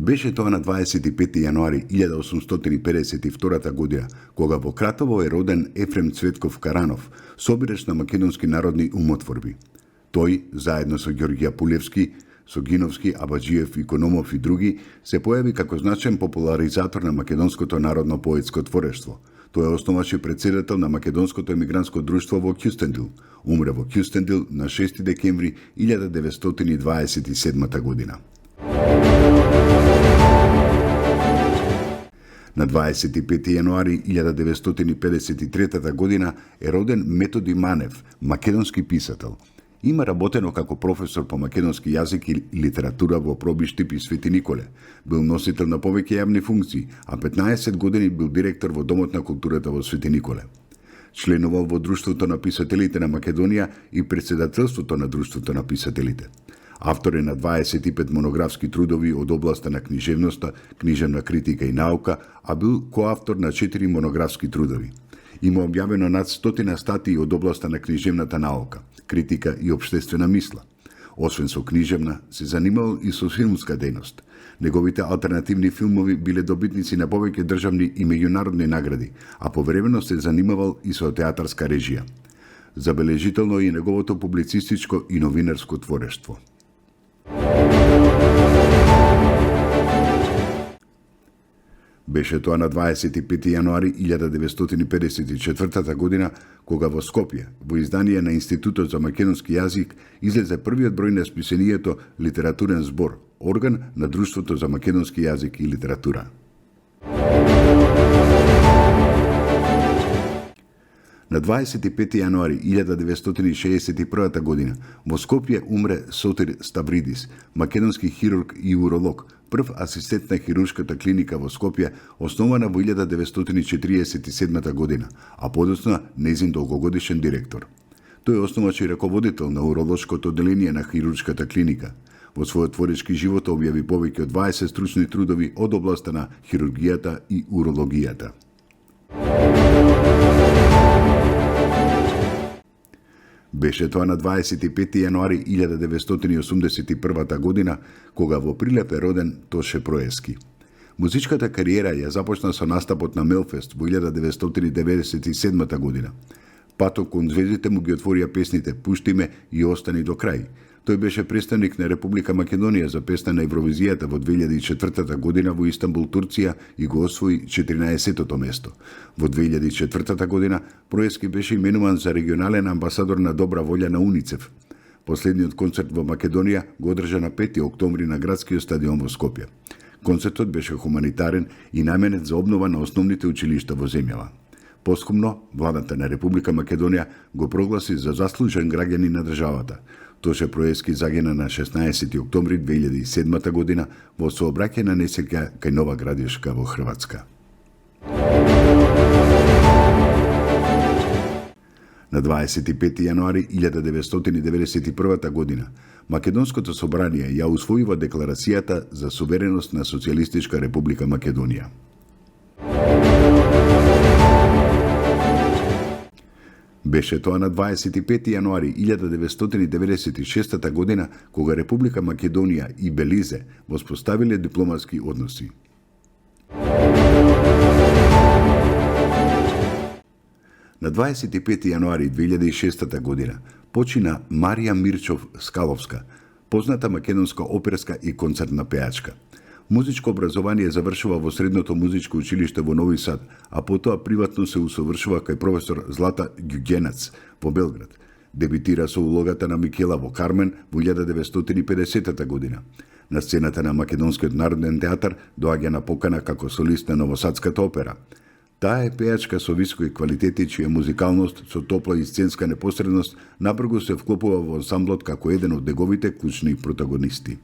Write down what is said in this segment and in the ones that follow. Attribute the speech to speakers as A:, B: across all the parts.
A: Беше тоа на 25. јануари 1852 година, кога во Кратово е роден Ефрем Цветков Каранов, собираш на македонски народни умотворби. Тој, заедно со Ѓорѓија Пулевски, Согиновски, Абаџиев, Икономов и други, се појави како значаен популаризатор на македонското народно поетско творештво. Тој е основач и председател на Македонското емигрантско друштво во Кјустендил. Умре во Кјустендил на 6 декември 1927 година. На 25. јануари 1953 година е роден Методи Манев, македонски писател. Има работено како професор по македонски јазик и литература во Пробиштип и Свети Николе. Бил носител на повеќе јавни функции, а 15 години бил директор во Домот на културата во Свети Николе. Членувал во Друштвото на писателите на Македонија и председателството на Друштвото на писателите. Автор е на 25 монографски трудови од областа на книжевноста, книжевна критика и наука, а бил коавтор на 4 монографски трудови. Има објавено над 100 статии од областа на книжевната наука, критика и општествена мисла. Освен со книжевна, се занимавал и со филмска дејност. Неговите алтернативни филмови биле добитници на повеќе државни и меѓународни награди, а повремено се занимавал и со театарска режија. Забележително е и неговото публицистичко и новинарско творештво. Беше тоа на 25. јануари 1954 година, кога во Скопје, во издание на Институтот за македонски јазик, излезе првиот број на списанието Литературен збор, орган на Друштвото за македонски јазик и литература. На 25. јануари 1961 година во Скопје умре Сотир Ставридис, македонски хирург и уролог, прв асистент на хируршката клиника во Скопје, основана во 1947 година, а подоцна нејзин долгогодишен директор. Тој е основач и раководител на уролошкото одделение на хируршката клиника. Во својот творечки живот објави повеќе од 20 стручни трудови од областа на хирургијата и урологијата. Беше тоа на 25. јануари 1981 година, кога во Прилеп е роден Тоше Проески. Музичката кариера ја започна со настапот на Мелфест во 1997 година. Патот кон звездите му ги отворија песните "Пушти ме" и "Остани до крај". Тој беше представник на Република Македонија за песна на Евровизијата во 2004 година во Истанбул, Турција и го освои 14-тото место. Во 2004 година Проески беше именуван за регионален амбасадор на добра волја на УНИЦЕФ. Последниот концерт во Македонија го одржа на 5 октомври на градскиот стадион во Скопје. Концертот беше хуманитарен и наменет за обнова на основните училишта во земјава. Поскумно, владата на Република Македонија го прогласи за заслужен граѓанин на државата. Тоше Проески загина на 16 октомври 2007 година во сообраќајна несреќа кај Нова Градишка во Хрватска. На 25. јануари 1991 година Македонското собрание ја усвоива Декларацијата за сувереност на Социјалистичка Република Македонија. Беше тоа на 25. јануари 1996 година, кога Република Македонија и Белизе воспоставиле дипломатски односи. На 25. јануари 2006 година почина Марија Мирчов Скаловска, позната македонска оперска и концертна пејачка. Музичко образование завршува во Средното музичко училиште во Нови Сад, а потоа приватно се усовршува кај професор Злата Ѓуѓенец во Белград. Дебитира со улогата на Микела во Кармен во 1950 година. На сцената на Македонскиот народен театар доаѓа на покана како солист на Новосадската опера. Таа е пејачка со високи квалитети, чија музикалност со топла и сценска непосредност набрзо се вклопува во ансамблот како еден од неговите клучни протагонисти.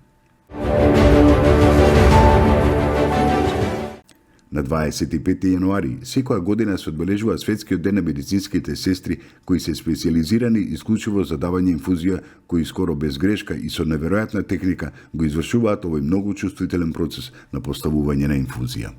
A: На 25. јануари секоја година се одбележува Светскиот ден на медицинските сестри, кои се специјализирани исклучиво за давање инфузија, кои скоро без грешка и со неверојатна техника го извршуваат овој многу чувствителен процес на поставување на инфузија.